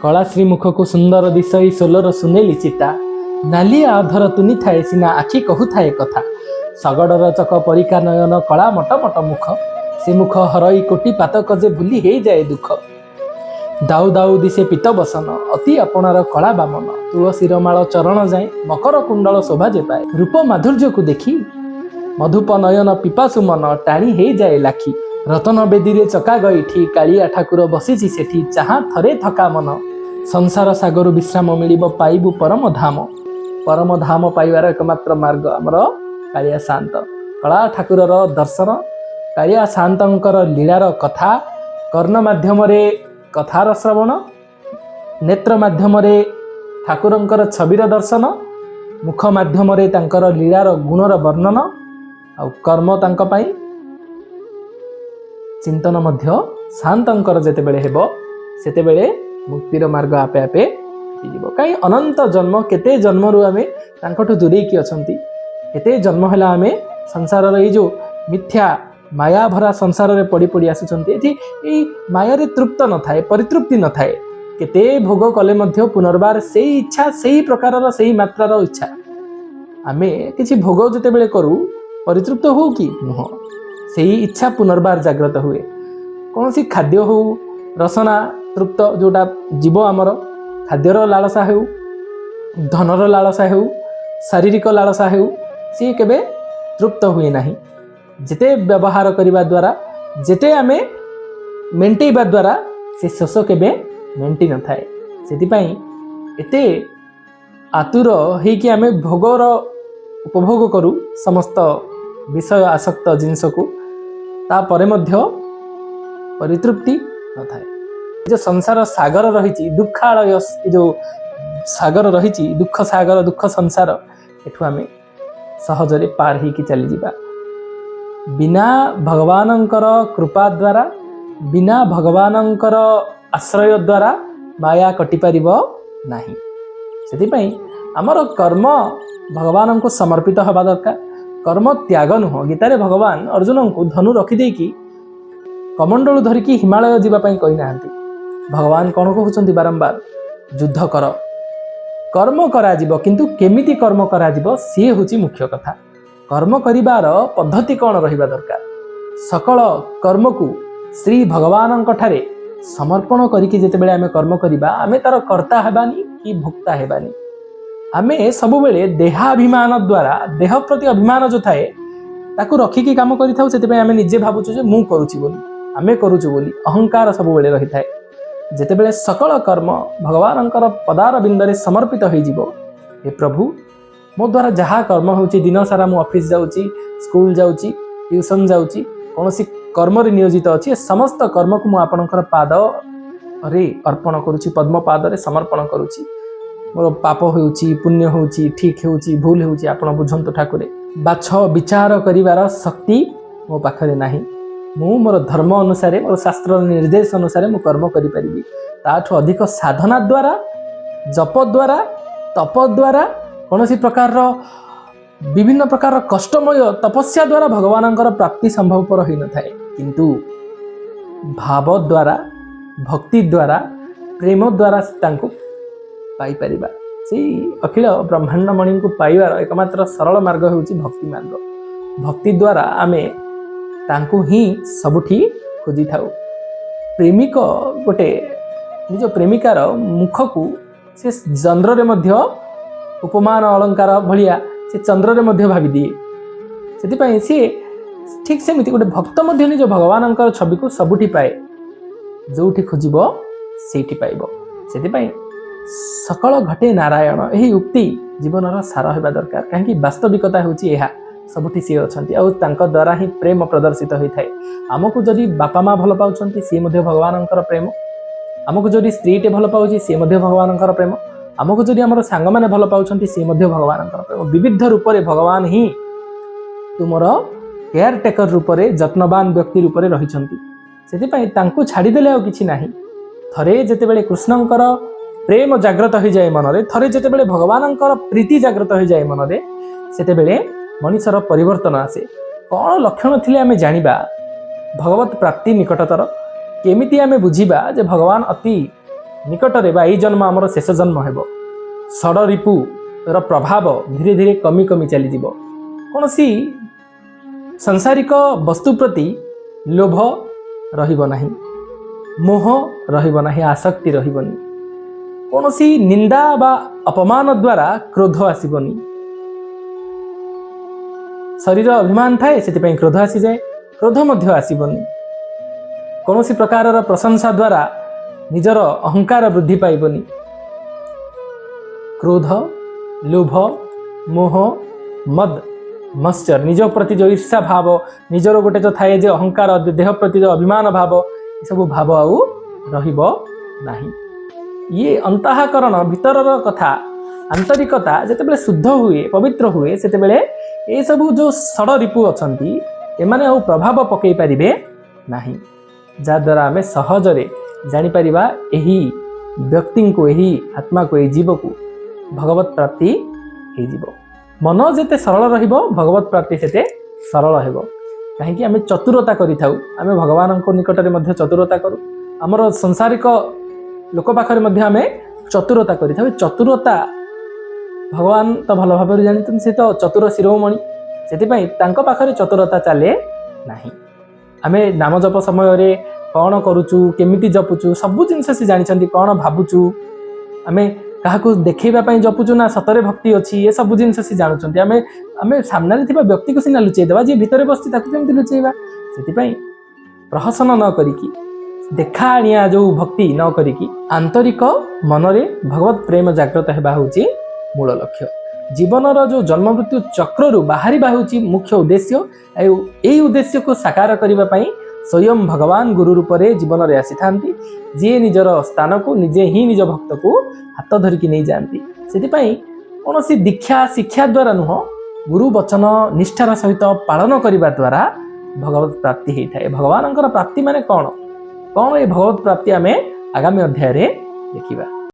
କଳା ଶ୍ରୀମୁଖକୁ ସୁନ୍ଦର ଦିଶଇ ସୋଲର ସୁନେଲି ଚିତା, ନାଲିଆ ଅଧର ତୁନି ଥାଏ ସିନା ଆଖି କହୁଥାଏ କଥା। ଶଗଡ଼ର ଚକ ପରିକା ନୟନ, କଳା ମଟ ମଟ ମୁଖ, ସେ ମୁଖ ହରଇ କୋଟି ପାତକ ଯେ ଭୁଲି ହେଇଯାଏ ଦୁଃଖ। ଦାଉ ଦାଉ ଦିଶେ ପୀତ ବସନ, ଅତି ଆପଣାର କଳା ବାମନ, ତୁଳସୀର ମାଳ ଚରଣ ଯାଏ, ମକର କୁଣ୍ଡଳ ଶୋଭା ଯେ ପାଏ। ରୂପ ମାଧୁର୍ଯ୍ୟକୁ ଦେଖି ମଧୁପ ନୟନ ପିପାସୁ ମନ ଟାଣି ହେଇଯାଏ ଲାଖି। ରତନ ବେଦୀରେ ଚକା ଗଇଠି, କାଳିଆ ଠାକୁର ବସିଛି ସେଠି, ଚାହାଁ ଥରେ ଥକା ମନ। ସଂସାର ସାଗରୁ ବିଶ୍ରାମ ମିଳିବ, ପାଇବୁ ପରମ ଧାମ। ପରମ ଧାମ ପାଇବାର ଏକମାତ୍ର ମାର୍ଗ ଆମର କାଳିଆ ସାଆନ୍ତ। କଳା ଠାକୁରର ଦର୍ଶନ, କାଳିଆ ସାଆନ୍ତଙ୍କର ଲୀଳାର କଥା, କର୍ଣ୍ଣ ମାଧ୍ୟମରେ କଥାର ଶ୍ରବଣ, ନେତ୍ର ମାଧ୍ୟମରେ ଠାକୁରଙ୍କର ଛବିର ଦର୍ଶନ, ମୁଖ ମାଧ୍ୟମରେ ତାଙ୍କର ଲୀଳାର ଗୁଣର ବର୍ଣ୍ଣନ, ଆଉ କର୍ମ ତାଙ୍କ ପାଇଁ ଚିନ୍ତନ ମଧ୍ୟ ସାଆନ୍ତଙ୍କର ଯେତେବେଳେ ହେବ, ସେତେବେଳେ ମୁକ୍ତିର ମାର୍ଗ ଆପେ ଆପେ ଫିଟିଯିବ। କାହିଁ ଅନନ୍ତ ଜନ୍ମ, କେତେ ଜନ୍ମରୁ ଆମେ ତାଙ୍କଠୁ ଦୂରେଇକି ଅଛନ୍ତି। କେତେ ଜନ୍ମ ହେଲା ଆମେ ସଂସାରର ଏଇ ଯେଉଁ ମିଥ୍ୟା ମାୟା ଭରା ସଂସାରରେ ପଡ଼ି ପଡ଼ି ଆସୁଛନ୍ତି। ଏଠି ଏଇ ମାୟାରେ ତୃପ୍ତ ନଥାଏ, ପରିତୃପ୍ତି ନଥାଏ। କେତେ ଭୋଗ କଲେ ମଧ୍ୟ ପୁନର୍ବାର ସେଇ ଇଚ୍ଛା, ସେଇ ପ୍ରକାରର, ସେଇ ମାତ୍ରାର ଇଚ୍ଛା। ଆମେ କିଛି ଭୋଗ ଯେତେବେଳେ କରୁ, ପରିତୃପ୍ତ ହଉ କି ନୁହଁ, ସେଇ ଇଚ୍ଛା ପୁନର୍ବାର ଜାଗ୍ରତ ହୁଏ। କୌଣସି ଖାଦ୍ୟ ହଉ, ରସନା ତୃପ୍ତ ଯେଉଁଟା ଯିବ ଆମର, ଖାଦ୍ୟର ଲାଳସା ହେଉ, ଧନର ଲାଳସା ହେଉ, ଶାରୀରିକ ଲାଳସା ହେଉ, ସିଏ କେବେ ତୃପ୍ତ ହୁଏ ନାହିଁ। ଯେତେ ବ୍ୟବହାର କରିବା ଦ୍ୱାରା, ଯେତେ ଆମେ ମେଣ୍ଟେଇବା ଦ୍ୱାରା, ସେ ଶୋଷ କେବେ ମେଣ୍ଟି ନଥାଏ। ସେଥିପାଇଁ ଏତେ ଆତୁର ହେଇକି ଆମେ ଭୋଗର ଉପଭୋଗ କରୁ ସମସ୍ତ ବିଷୟ ଆସକ୍ତ ଜିନିଷକୁ, ତାପରେ ମଧ୍ୟ ପରିତୃପ୍ତି ନଥାଏ। ଏ ଯେଉଁ ସଂସାର ସାଗର ରହିଛି, ଦୁଃଖାଳୟ, ଏ ଯେଉଁ ସାଗର ରହିଛି, ଦୁଃଖ ସାଗର, ଦୁଃଖ ସଂସାର, ଏଠୁ ଆମେ ସହଜରେ ପାର ହେଇକି ଚାଲିଯିବା। ବିନା ଭଗବାନଙ୍କର କୃପା ଦ୍ୱାରା, ବିନା ଭଗବାନଙ୍କର ଆଶ୍ରୟ ଦ୍ୱାରା ମାୟା କଟିପାରିବ ନାହିଁ। ସେଥିପାଇଁ ଆମର କର୍ମ ଭଗବାନଙ୍କୁ ସମର୍ପିତ ହେବା ଦରକାର, କର୍ମ ତ୍ୟାଗ ନୁହଁ। ଗୀତାରେ ଭଗବାନ ଅର୍ଜୁନଙ୍କୁ ଧନୁ ରଖିଦେଇକି କମଣ୍ଡଳୁ ଧରିକି ହିମାଳୟ ଯିବା ପାଇଁ କହିନାହାନ୍ତି। ଭଗବାନ କ'ଣ କହୁଛନ୍ତି ବାରମ୍ବାର? ଯୁଦ୍ଧ କର, କର୍ମ କରାଯିବ, କିନ୍ତୁ କେମିତି କର୍ମ କରାଯିବ ସିଏ ହେଉଛି ମୁଖ୍ୟ କଥା। କର୍ମ କରିବାର ପଦ୍ଧତି କ'ଣ ରହିବା ଦରକାର? ସକଳ କର୍ମକୁ ଶ୍ରୀ ଭଗବାନଙ୍କ ଠାରେ ସମର୍ପଣ କରିକି ଯେତେବେଳେ ଆମେ କର୍ମ କରିବା, ଆମେ ତାର କର୍ତ୍ତା ହେବାନି କି ଭୋକ୍ତା ହେବାନି। ଆମେ ସବୁବେଳେ ଦେହାଭିମାନ ଦ୍ୱାରା, ଦେହ ପ୍ରତି ଅଭିମାନ ଯୋଉ ଥାଏ, ତାକୁ ରଖିକି କାମ କରିଥାଉ। ସେଥିପାଇଁ ଆମେ ନିଜେ ଭାବୁଛୁ ଯେ ମୁଁ କରୁଛି ବୋଲି, ଆମେ କରୁଛୁ ବୋଲି, ଅହଙ୍କାର ସବୁବେଳେ ରହିଥାଏ। ଯେତେବେଳେ ସକଳ କର୍ମ ଭଗବାନଙ୍କର ପଦାର ବିନ୍ଦରେ ସମର୍ପିତ ହେଇଯିବ, ହେ ପ୍ରଭୁ, ମୋ ଦ୍ୱାରା ଯାହା କର୍ମ ହେଉଛି, ଦିନ ସାରା ମୁଁ ଅଫିସ ଯାଉଛି, ସ୍କୁଲ ଯାଉଛି, ଟ୍ୟୁସନ୍ ଯାଉଛି, କୌଣସି କର୍ମରେ ନିୟୋଜିତ ଅଛି, ଏ ସମସ୍ତ କର୍ମକୁ ମୁଁ ଆପଣଙ୍କର ପାଦରେ ଅର୍ପଣ କରୁଛି, ପଦ୍ମ ପାଦରେ ସମର୍ପଣ କରୁଛି। ମୋର ପାପ ହେଉଛି, ପୁଣ୍ୟ ହେଉଛି, ଠିକ୍ ହେଉଛି, ଭୁଲ ହେଉଛି, ଆପଣ ବୁଝନ୍ତୁ ଠାକୁରେ। ବାଛ ବିଚାର କରିବାର ଶକ୍ତି ମୋ ପାଖରେ ନାହିଁ। ମୁଁ ମୋର ଧର୍ମ ଅନୁସାରେ, ମୋର ଶାସ୍ତ୍ରର ନିର୍ଦ୍ଦେଶ ଅନୁସାରେ ମୁଁ କର୍ମ କରିପାରିବି। ତାଠୁ ଅଧିକ ସାଧନା ଦ୍ୱାରା, ଜପ ଦ୍ୱାରା, ତପ ଦ୍ୱାରା, କୌଣସି ପ୍ରକାରର ବିଭିନ୍ନ ପ୍ରକାରର କଷ୍ଟମୟ ତପସ୍ୟା ଦ୍ୱାରା ଭଗବାନଙ୍କର ପ୍ରାପ୍ତି ସମ୍ଭବପର ହୋଇନଥାଏ। କିନ୍ତୁ ଭାବ ଦ୍ୱାରା, ଭକ୍ତି ଦ୍ୱାରା, ପ୍ରେମ ଦ୍ୱାରା ତାଙ୍କୁ ପାଇପାରିବା। ସେଇ ଅଖିଳ ବ୍ରହ୍ମାଣ୍ଡମଣିଙ୍କୁ ପାଇବାର ଏକମାତ୍ର ସରଳ ମାର୍ଗ ହେଉଛି ଭକ୍ତି ମାର୍ଗ। ଭକ୍ତି ଦ୍ୱାରା ଆମେ ତାଙ୍କୁ ହିଁ ସବୁଠି ଖୋଜିଥାଉ। ପ୍ରେମିକ ଗୋଟେ ନିଜ ପ୍ରେମିକାର ମୁଖକୁ ସେ ଚନ୍ଦ୍ରରେ ମଧ୍ୟ, ଉପମାନ ଅଳଙ୍କାର ଭଳିଆ ସେ ଚନ୍ଦ୍ରରେ ମଧ୍ୟ ଭାବିଦିଏ। ସେଥିପାଇଁ ସିଏ ଠିକ୍ ସେମିତି ଗୋଟେ ଭକ୍ତ ମଧ୍ୟ ନିଜ ଭଗବାନଙ୍କର ଛବିକୁ ସବୁଠି ପାଏ। ଯୋଉଠି ଖୋଜିବ ସେଇଠି ପାଇବ। ସେଥିପାଇଁ ସକଳ ଘଟେ ନାରାୟଣ, ଏହି ଉକ୍ତି ଜୀବନର ସାର ହେବା ଦରକାର। କାହିଁକି ବାସ୍ତବିକତା ହେଉଛି ଏହା, ସବୁଠି ସିଏ ଅଛନ୍ତି ଆଉ ତାଙ୍କ ଦ୍ୱାରା ହିଁ ପ୍ରେମ ପ୍ରଦର୍ଶିତ ହୋଇଥାଏ। ଆମକୁ ଯଦି ବାପା ମା ଭଲ ପାଉଛନ୍ତି, ସିଏ ମଧ୍ୟ ଭଗବାନଙ୍କର ପ୍ରେମ। ଆମକୁ ଯଦି ସ୍ତ୍ରୀଟେ ଭଲ ପାଉଛି, ସିଏ ମଧ୍ୟ ଭଗବାନଙ୍କର ପ୍ରେମ। ଆମକୁ ଯଦି ଆମର ସାଙ୍ଗମାନେ ଭଲ ପାଉଛନ୍ତି, ସିଏ ମଧ୍ୟ ଭଗବାନଙ୍କର ପ୍ରେମ। ବିବିଧ ରୂପରେ ଭଗବାନ ହିଁ ତୁମର କେୟାର ଟେକର ରୂପରେ, ଯତ୍ନବାନ ବ୍ୟକ୍ତି ରୂପରେ ରହିଛନ୍ତି। ସେଥିପାଇଁ ତାଙ୍କୁ ଛାଡ଼ିଦେଲେ ଆଉ କିଛି ନାହିଁ। ଥରେ ଯେତେବେଳେ କୃଷ୍ଣଙ୍କର ପ୍ରେମ ଜାଗ୍ରତ ହୋଇଯାଏ ମନରେ, ଥରେ ଯେତେବେଳେ ଭଗବାନଙ୍କର ପ୍ରୀତି ଜାଗ୍ରତ ହୋଇଯାଏ ମନରେ, ସେତେବେଳେ ମଣିଷର ପରିବର୍ତ୍ତନ ଆସେ। କ'ଣ ଲକ୍ଷଣ ଥିଲେ ଆମେ ଜାଣିବା ଭଗବତ ପ୍ରାପ୍ତି ନିକଟତର? କେମିତି ଆମେ ବୁଝିବା ଯେ ଭଗବାନ ଅତି ନିକଟରେ ବା ଏଇ ଜନ୍ମ ଆମର ଶେଷ ଜନ୍ମ ହେବ। ଷଡ଼ରିପୁର ପ୍ରଭାବ ଧୀରେ ଧୀରେ କମି କମି ଚାଲିଯିବ। କୌଣସି ସାଂସାରିକ ବସ୍ତୁ ପ୍ରତି ଲୋଭ ରହିବ ନାହିଁ, ମୋହ ରହିବ ନାହିଁ, ଆସକ୍ତି ରହିବନି। କୌଣସି ନିନ୍ଦା ବା ଅପମାନ ଦ୍ୱାରା କ୍ରୋଧ ଆସିବନି। ଶରୀର ଅଭିମାନ ଥାଏ, ସେଥିପାଇଁ କ୍ରୋଧ ଆସିଯାଏ। କ୍ରୋଧ ମଧ୍ୟ ଆସିବନି। କୌଣସି ପ୍ରକାରର ପ୍ରଶଂସା ଦ୍ୱାରା ନିଜର ଅହଙ୍କାର ବୃଦ୍ଧି ପାଇବନି। କ୍ରୋଧ, ଲୋଭ, ମୋହ, ମଦ, ମତ୍ସର, ନିଜ ପ୍ରତି ଯେଉଁ ଈର୍ଷା ଭାବ, ନିଜର ଗୋଟେ ଯେଉଁ ଥାଏ ଯେ ଅହଙ୍କାର, ଦେହ ପ୍ରତି ଯେଉଁ ଅଭିମାନ ଭାବ, ଏସବୁ ଭାବ ଆଉ ରହିବ ନାହିଁ। ଇଏ ଅନ୍ତଃକରଣ ଭିତରର କଥା। ଆନ୍ତରିକତା ଯେତେବେଳେ ଶୁଦ୍ଧ ହୁଏ, ପବିତ୍ର ହୁଏ, ସେତେବେଳେ ଏସବୁ ଯେଉଁ ଷଡ଼ ରିପୁ ଅଛନ୍ତି, ଏମାନେ ଆଉ ପ୍ରଭାବ ପକାଇ ପାରିବେ ନାହିଁ। ଯାହାଦ୍ୱାରା ଆମେ ସହଜରେ ଜାଣିପାରିବା ଏହି ବ୍ୟକ୍ତିଙ୍କୁ, ଏହି ଆତ୍ମାକୁ, ଏହି ଜୀବକୁ ଭଗବତ ପ୍ରାପ୍ତି ହେଇଯିବ। ମନ ଯେତେ ସରଳ ରହିବ, ଭଗବତ ପ୍ରାପ୍ତି ସେତେ ସରଳ ହେବ। କାହିଁକି ଆମେ ଚତୁରତା କରିଥାଉ? ଆମେ ଭଗବାନଙ୍କ ନିକଟରେ ମଧ୍ୟ ଚତୁରତା କରୁ, ଆମର ସଂସାରିକ ଲୋକ ପାଖରେ ମଧ୍ୟ ଆମେ ଚତୁରତା କରିଥାଉ। ଏ ଚତୁରତା ଭଗବାନ ତ ଭଲ ଭାବରେ ଜାଣିଛନ୍ତି, ସେ ତ ଚତୁର ଶିରୋମଣି। ସେଥିପାଇଁ ତାଙ୍କ ପାଖରେ ଚତୁରତା ଚାଲେ ନାହିଁ। ଆମେ ନାମ ଜପ ସମୟରେ କ'ଣ କରୁଛୁ, କେମିତି ଜପୁଛୁ, ସବୁ ଜିନିଷ ସେ ଜାଣିଛନ୍ତି। କ'ଣ ଭାବୁଛୁ, ଆମେ କାହାକୁ ଦେଖେଇବା ପାଇଁ ଜପୁଛୁ ନା ସତରେ ଭକ୍ତି ଅଛି, ଏ ସବୁ ଜିନିଷ ସେ ଜାଣୁଛନ୍ତି। ଆମେ ସାମ୍ନାରେ ଥିବା ବ୍ୟକ୍ତିକୁ ସିନା ଲୁଚେଇ ଦେବା, ଯିଏ ଭିତରେ ବସିଛି ତାକୁ କେମିତି ଲୁଚେଇବା? ସେଥିପାଇଁ ପ୍ରହସନ ନ କରିକି, ଦେଖାଣିଆ ଯୋଉ ଭକ୍ତି ନ କରିକି, ଆନ୍ତରିକ ମନରେ ଭଗବତ ପ୍ରେମ ଜାଗ୍ରତ ହେବା ହେଉଛି ମୂଳ ଲକ୍ଷ୍ୟ। ଜୀବନର ଯୋଉ ଜନ୍ମ ମୃତ୍ୟୁ ଚକ୍ରରୁ ବାହାରିବା ହେଉଛି ମୁଖ୍ୟ ଉଦ୍ଦେଶ୍ୟ। ଆଉ ଏଇ ଉଦ୍ଦେଶ୍ୟକୁ ସାକାର କରିବା ପାଇଁ ସ୍ୱୟଂ ଭଗବାନ ଗୁରୁ ରୂପରେ ଜୀବନରେ ଆସିଥାନ୍ତି, ଯିଏ ନିଜର ସ୍ଥାନକୁ ନିଜେ ହିଁ ନିଜ ଭକ୍ତକୁ ହାତ ଧରିକି ନେଇଯାଆନ୍ତି। ସେଥିପାଇଁ କୌଣସି ଦୀକ୍ଷା ଶିକ୍ଷା ଦ୍ୱାରା ନୁହଁ, ଗୁରୁ ବଚନ ନିଷ୍ଠାର ସହିତ ପାଳନ କରିବା ଦ୍ୱାରା ଭଗବତ ପ୍ରାପ୍ତି ହେଇଥାଏ। ଭଗବାନଙ୍କର ପ୍ରାପ୍ତି ମାନେ କ'ଣ, କ'ଣ ଏ ଭଗବତ ପ୍ରାପ୍ତି, ଆମେ ଆଗାମୀ ଅଧ୍ୟାୟରେ ଦେଖିବା।